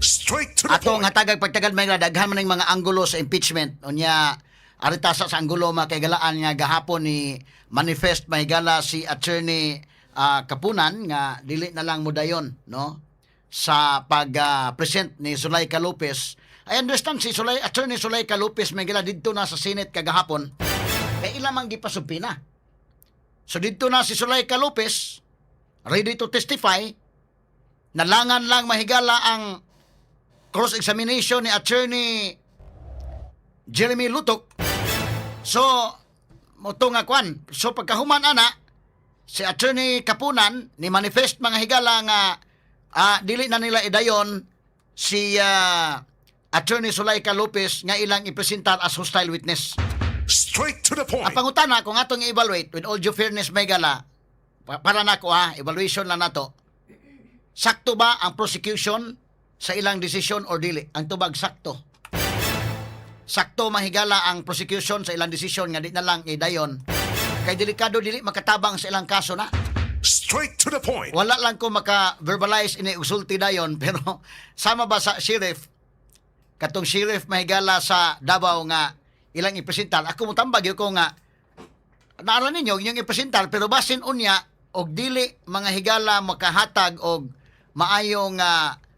Straight to the Atong point. hatagag pagtagal may daghan man ning mga anggulo sa impeachment. Unya arita sa anggulo, mga kaigalaan, nga gahapon ni manifest mahigala si Attorney Kapunan nga dili na lang modayon, no, sa pag present ni Zuleika Lopez. I understand si Attorney Zuleika Lopez may gala didto na sa Senate kagahapon kay ila man gipasubpoena. So didto na si Zuleika Lopez, ready to testify. Nalangan lang mahigala ang cross-examination ni Attorney Jeremy Lotoc. So, mao to nga kwan. So, pagkahuman ana, si Attorney Kapunan ni manifest mga higala nga dili na nila idayon si Attorney Zuleika Lopez nga ilang ipresentar as hostile witness. Straight to the point. Ang pangutana kung atong i-evaluate with all due fairness may gala, para nako ha, evaluation lang nato. Sakto ba ang prosecution sa ilang desisyon or dili? Ang tubag, sakto. Sakto mahigala ang prosecution sa ilang desisyon nga di na lang idayon. Kay delikado, dili makatabang sa ilang kaso na. Straight to the point. Wala lang ko maka-verbalize ini usulti dayon, pero sama ba sa sheriff, katong sheriff mahigala sa Davao nga ilang ipresentar, ako motambag gyud ko nga naara ninyo inyong ipresentar, pero basin unya og dili mga higala makahatag og maayong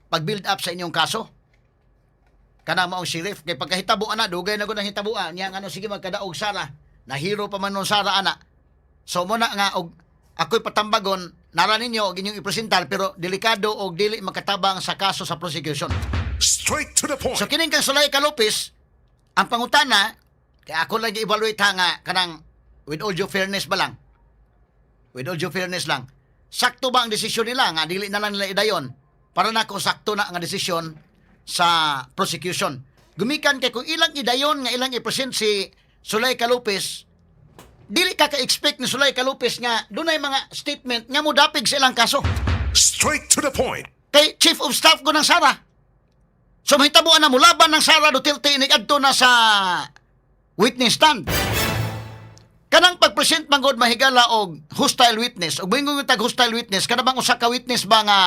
pag-build up sa inyong kaso kanang maong sheriff, kay pagkahitabo ana, dugay na gud ang hitabuan niya ano, sige magkadaog Sara, nahiro pa man nun Sara ana. So mo na nga og ako'y patambagon, nara ninyo og inyong ipresentar pero delikado og dili makatabang sa kaso sa prosecution. Straight to the point. So kining kang Zuleika Lopez, ang pangutana, kay ako lang i-evaluate ha nga kanang with all due fairness ba lang? With all due fairness lang. Sakto ba ang desisyon nila nga dili na lang nila idayon? Para nako, sakto na nga desisyon sa prosecution. Gumikan kay kung ilang idayon nga ilang i-present si Zuleika Lopez, dili ka ka-expect ni Zuleika Lopez nga dunay mga statement nga modapig sa ilang kaso. Straight to the point. Kay Chief of Staff ko ng Sara. So mahitabuan na mulaban ng Sara Duterte inig adto na sa witness stand. Kanang pag-present man gud mahigala og hostile witness, og moingon tag hostile witness, kana bang usa ka witness ba nga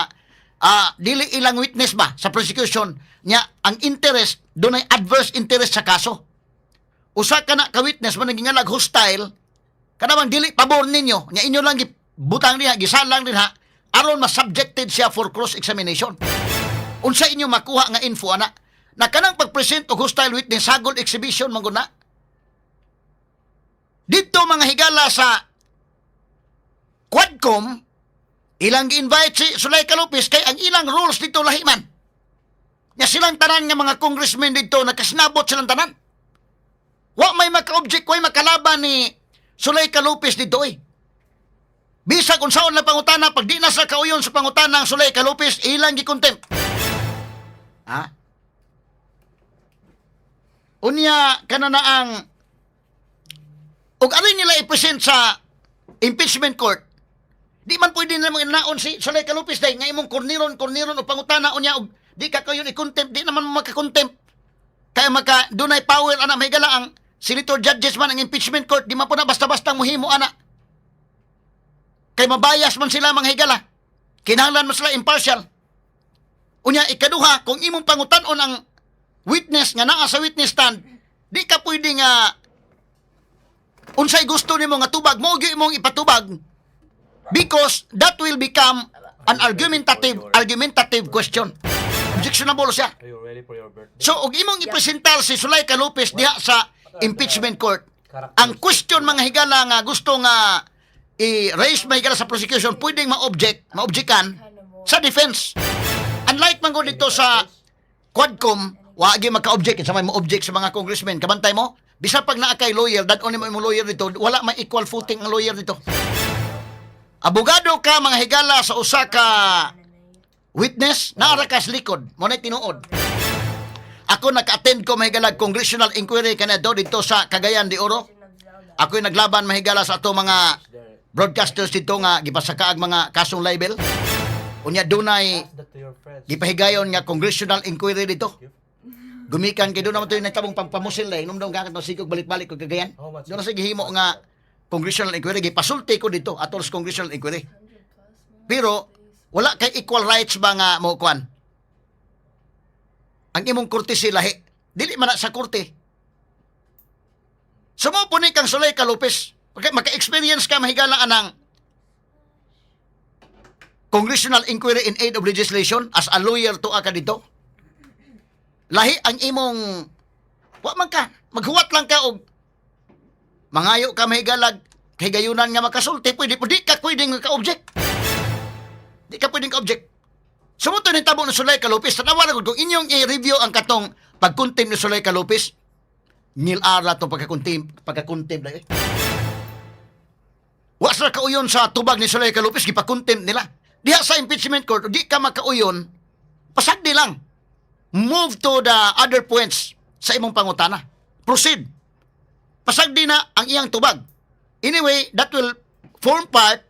dili ilang witness ba sa prosecution nya ang interest dunay adverse interest sa kaso. Usa ka na ka witness man naging hostile, kana bang dili pabor ninyo nya inyo lang gibutang diha, gisalang dinha aron ma-subjected siya for cross examination. Unsa inyo makuha nga info ana na kanang pag-present og hostile witness, sagol exhibition man gud na dito mga higala sa Quadcom? Ilang gi-invite si Zuleika Lopez kay ang ilang rules dito lahi man. Nya silang tanan nga mga congressmen dito nakasinabot silang tanan. Wa may maka-object, wa may makalaban ni Zuleika Lopez dito eh. Bisag unsaon lang pangutana, pag di na sa kauyon sa pangutana ang Zuleika Lopez, ilang gi-contempt. Ha? Unya kana na ang ug alin nila i-present sa impeachment court. Di man pwede na mong inaon si Zuleika Lopez dahil nga imong korniron korniron o pangutana, unya og di ka kayon i-contempt, di naman mo maka-contempt. Kaya maka dunay power ana mahigala ang senator judges man ang impeachment court, di man po na basta-basta mohimo ana. Kay mabayas man sila mga higala. Kinahanglan man sila impartial. Unya ikaduha, kung imong pangutan-on ang witness nga naa sa witness stand, di ka pwede nga unsay gusto nimo nga tubag mo gyud imong ipatubag because that will become an argumentative argumentative question. Objectionable siya. Are you ready for your birthday? So, og imong ipresentar si Zuleika Lopez diha sa impeachment court, ang question mga higala nga gusto nga i-raise mga higala sa prosecution, pwedeng ma-object, ma-objectan sa defense. Unlike man gud dito sa Quadcom, wa gyud maka-object sa may mo-object sa mga congressmen. Kabantay mo? Bisan pag naa kay lawyer, dad-on nimo imong lawyer dito, wala may equal footing ang lawyer dito. Abogado ka mga higala sa usa ka witness, naara ka sa likod, mo na tinuod. Ako naka-attend ko mahigala congressional inquiry kanado dito sa Cagayan de Oro. Ako'y naglaban mahigala sa ato mga broadcasters dito nga gipasakaag mga kasong libel. Unya dunay Pass that to your friends. gipahigayon nga congressional inquiry dito. Gumikan kay doon naman ito yung nagtabong pagpamusil dahil nung daw kakat sigog balik-balik ko Cagayan. Doon na sa gihimo nga congressional inquiry, gipasulti ko dito atol sa congressional inquiry. Pero wala kay equal rights ba nga mo kuan. Ang imong courtesy lahi. Dili man na sa korte. So mao po ni kang Zuleika Lopez. Okay, maka-experience ka, mahigala, anang congressional inquiry in aid of legislation as a lawyer to ka dito. Lahi ang imong wa man ka maghuwat lang ka og mangayo ka, mahigalag kahigayunan nga makasulti, pwede po. Di ka pwedeng ka-object. Di ka pwedeng ka-object. Sumuto ni tabo ni Zuleika Lopez. Tanawa na gud kung inyong i-review ang katong pagkuntim ni Zuleika Lopez. Nil-ara tong pagkakuntim na eh. Wa sila kauyon sa tubag ni Zuleika Lopez, gipakuntim nila. Diha sa impeachment court, di ka makauyon, pasagdi lang. Move to the other points sa imong pangutana. Proceed. Pasagdi na ang iyang tubag. Anyway, that will form part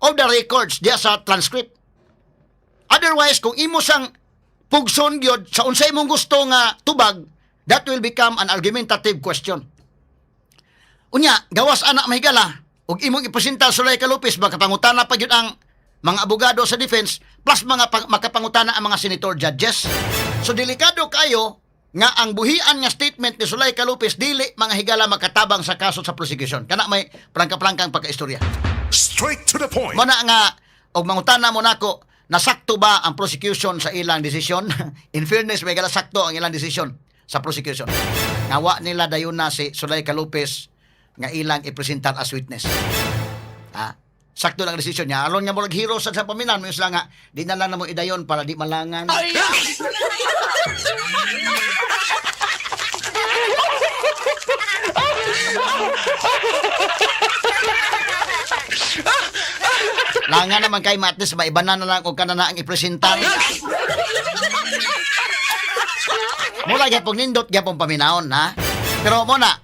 of the records diha sa transcript. Otherwise, kung imo sang pugson gyud sa unsay imong gusto nga tubag, that will become an argumentative question. Unya, gawas ana, mahigala, ug imong ipresentar Zuleika Lopez, makapangutana pa gyud ang mga abogado sa defense plus mga makapangutana ang mga senator judges. So delikado kayo nga ang buhian nga statement ni Zuleika Lopez dili, mga higala, makatabang sa kaso sa prosecution. Kana may prangka-prangkang pagkaistorya. Straight to the point. Mao na nga og mangutana mo nako, nasakto ba ang prosecution sa ilang desisyon? In fairness, may gala, sakto ang ilang desisyon sa prosecution. Nga wa nila dayon na si Zuleika Lopez nga ilang ipresentar as witness. Ha? Sakto lang ang desisyon niya. Aron nga murag hero sa paminan, mo sila nga di na lang na mo idayon para di malangan. Langan naman kay at least maibanan na lang og kana na ang ipresentar. Mula gyapon nindot gyapon paminawon ha. Pero mo na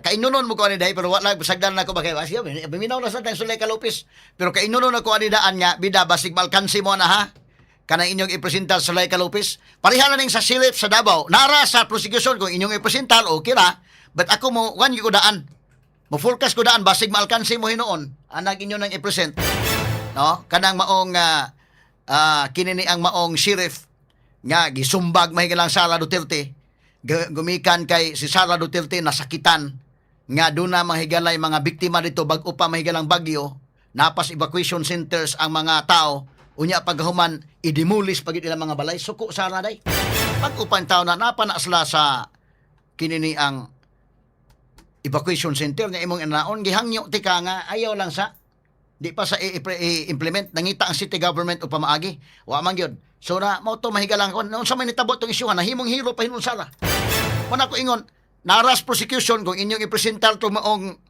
kainunon mo ko ani dahil pero wala sagdan na ko ba kay siya paminaw na sa tayong Zuleika Lopez. Pero kainunon ako ani daan nga bida basig malkansi mo na ha. Kana inyong ipresentar sa Zuleika Lopez. Pareha na ning sa sheriff sa Davao. Nara sa prosecution kung inyong ipresentar, okay ra. But ako mo wan ko daan. Mo forecast ko daan basig maalkansi mo hinuon anang inyo nang i-present. No? Kanang maong kini ni ang maong sheriff nga gisumbag mahigalang Sara Duterte. Gumikan kay si Sara Duterte nasakitan nga doon na mahigalay mga biktima dito bag-o pa mahigalang bagyo, napas evacuation centers ang mga tao, unya paghuman i-demolish pag ilang mga balay. Suko Sara day pag upan tao na napa na sila sa kini ni ang evacuation center nga imong inaon gihangyo tika nga ayaw lang sa di pa sa i-implement. Nangita ang city government o pamaagi, wa man gyud. So na mao to, mahigalang kon unsa may nitabo tong isyu, nahimong hero pa hinuon Sara. Mo na ko ingon naras prosecution kung inyong ipresentar to maong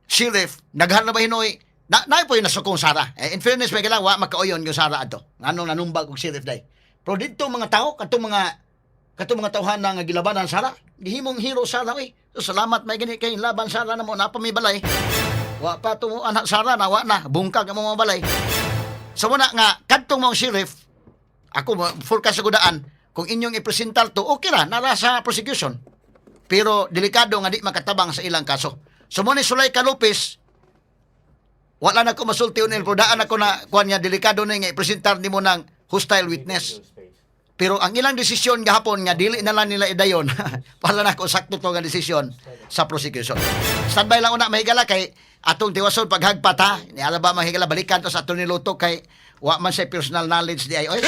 sheriff, naghan na ba hinoy na na po yung nasukong Sara eh. In fairness, may wa makauyon yung Sara adto nganong nanumbag og sheriff day, pero didto mga tao katong mga tawhan nga gilabanan Sara, gihimong hero Sara oy. So, salamat may gani kay laban Sara na mo napa may balay. Wa pa tumo anak Sara na wa na bungkag ang mga balay. So muna nga kadtong mga sheriff, ako mo forecast sa gudaan kung inyong ipresentar to, okay ra nara sa prosecution. Pero delikado nga di makatabang sa ilang kaso. So mo ni Zuleika Lopez, wala na ko masulti unil pero daan ako na kuan nga delikado na nga ipresentar nimo ng hostile witness. Pero ang ilang desisyon gahapon nga dili na lang nila idayon, para na ko sakto to nga desisyon sa prosecution. Standby lang una, mahigala, kay atong tiwason paghagpat ha. Niala ba, mahigala, balikan to sa atong niluto kay wa man sa personal knowledge di ay. Oy.